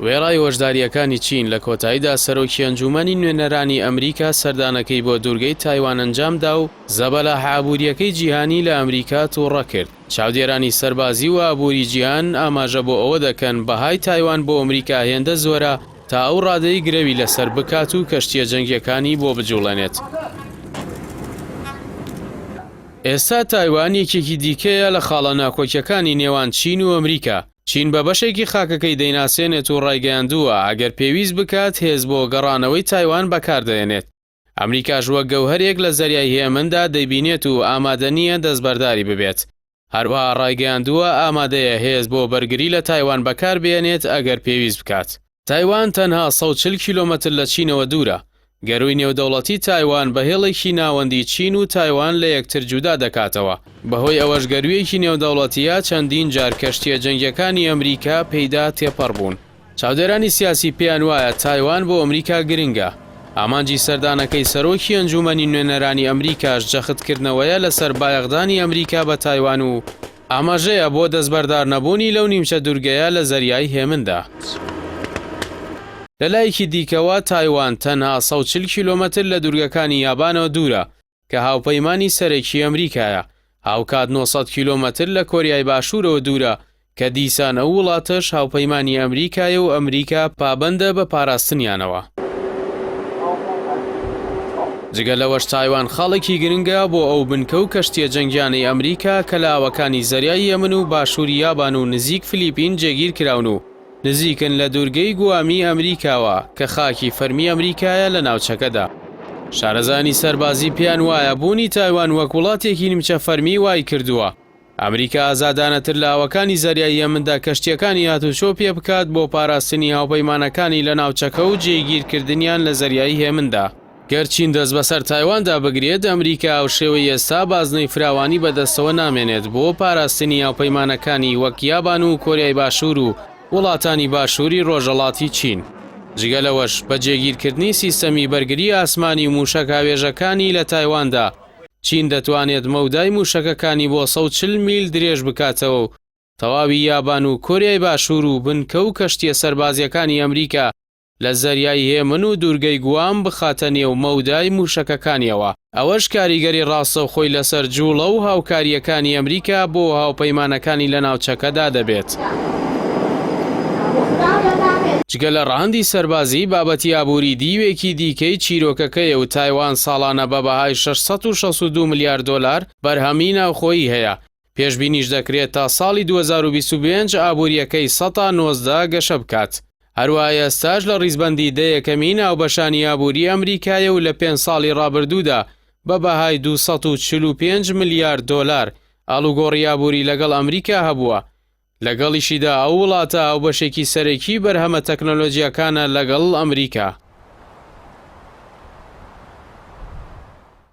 وێڕای هۆشدارییەکانی چین، لە کۆتاییدا سەرۆکی ئەنجوومەنی نوێنەرانی ئەمریکا سەردانەکەی بۆ دوورگەی تایوان ئەنجامدا و زەبەلاحە ئابوورییەکەی جیهانی لە ئەمریکا تووڕە کرد. چاودێرانی سەربازی و ئابووری جیهان ئاماژە بۆ ئەوە دەکەن بەهای تایوان بۆ ئەمریکا هێندە زۆرە تا ئەو ڕادەی گرەوی لەسەر بکات و کەشتییە جەنگییەکانی بۆ بجوڵێنێت. ئێستا تایوان یەکێکی دیکەیە لە خاڵە ناکۆکییەکانی نێوان چین و ئەمریکا. چین بە بەشێکی خاکەکەی دەیناسێنێت و ڕایگەیاندووە ئەگەر پێویست بکات هێز بۆ گەڕانەوەی تایوان بەکاردەهێنێت. ئەمریکاش وەک گەوهەرێک لە زەریای هێمندا دەیبینێت و ئامادە نییە دەستبەرداری ببێت. هەروەها ڕایگەیاندووە ئامادەیە هێز بۆ بەرگری لە تایوان بەکاربهێنێت ئەگەر پێویست بکات. تایوان تەنها 140 کیلۆمەتر لە چینەوە دوورە. گەرووی نێودەوڵەتی تایوان بە هێڵێکی ناوەندی چین و تایوان لە یەکتر جودا دەکاتەوە. بەهۆی ئەوەش گەروویەکی نێودەوڵەتییە چەندین جار کەشتییە جەنگییەکانی ئەمریکا پێیدا تێپەڕ بوون. چاودێرانی سیاسی پێیان وایە تایوان بۆ ئەمریکا گرنگە. ئامانجی سەردانەکەی سەرۆکی ئەنجوومەنی نوێنەرانی ئەمریکاش جەختکردنەوەیە لەسەر بایەخدانی ئەمریکا بە تایوان و ئاماژەیە بۆ دەستبەردارنەبوونی لەو نیمچە دوورگەیە لە زەریای هێمندا. لە لایەکی دیکەوە تایوان تەنها 140 کیلۆمەتر لە دوورگەکانی یابانەوە دوورە کە هاوپەیمانی سەرەکی ئەمریکایە، هاوکات 900 کیلۆمەتر لە کۆریای باشوورەوە دوورە کە دیسان ئەو وڵاتەش هاوپەیمانی ئەمریکایە و ئەمریکا پابەندە بە پاراستنیانەوە. جگە لەوەش تایوان خاڵێکی گرنگە بۆ ئەو بنکە و کەشتییە جەنگیانەی ئەمریکا کە لە ئاوەکانی زەریای یەمن و باشووری یابان و نزیک فلیپین جێگیر کراون و نزیکن لە دوورگەی گوامی ئەمریکاوە کە خاکی فەرمی ئەمریکایە لە ناوچەکەدا. شارەزایانی سەربازی پێیان وایە بوونی تایوان وەک وڵاتێکی نیمچە فەرمی وایکردووە ئەمریکا ئازادانەتر لە ئاوەکانی زەریای یەمندا کەشتییەکانی هاتوچۆ پێ بکات بۆ پاراستنی هاوپەیمانەکانی لە ناوچەکە و جێگیرکردنیان لە زەریای هێمندا. گەر چین دەست بەسەر تایواندا بگرێت، ئەمریکا هاوشێوەی ئێستا بازنەی فراوانی بەدەستەوە نامێنێت بۆ پاراستنی هاوپەیمانەکانی وەک یابان و کۆریای باشوور و وڵاتانی باشووری ڕۆژهەڵاتی چین. جگە لەوەش، بە جێگیرکردنی سیستەمی بەرگری ئاسمانی و مووشەک هاوێژەکانی لە تایواندا، چین دەتوانێت مەودای مووشەکەکانی بۆ 140 میل درێژ بکاتەوە و تەواوی یابان و کۆریای باشوور و بنکە و کەشتییە سەربازییەکانی ئەمریکا لە زەریای هێمن و دوورگەی گوام بخاتە نێو مەودای مووشەکەکانیەوە، ئەوەش کاریگەری ڕاستەوخۆی لەسەر جووڵە و هاوکارییەکانی ئەمریکا بۆ هاوپەیمانەکانی لە ناوچەکەدا دەبێت. جگە لە ڕەهەندی سەربازی، بابەتی ئابووری دیوێکی دیکەی چیرۆکەکەیە و تایوان ساڵانە بە بەهای 662 ملیار دۆلار بەرهەمی ناوخۆیی هەیە، پێشبینیش دەکرێت تا ساڵی 2025 ئابوورییەکەی سەتا 19 گەشە بکات. هەروەها ئێستاش لە ڕیزبەندی دە یەکەمین هاوبەشانی ئابووری ئەمریکایە و لە پێنج ساڵی ڕابردوودا بە بەهای 245 ملیار دۆلار ئاڵوگۆڕی ئابووری لەگەڵ ئەمریکا هەبووە، لەگەڵیشیدا ئەو وڵاتە هاوبەشێکی سەرەکی بەرهەمە تەکنەلۆجیاکانە لەگەڵ ئەمریکا.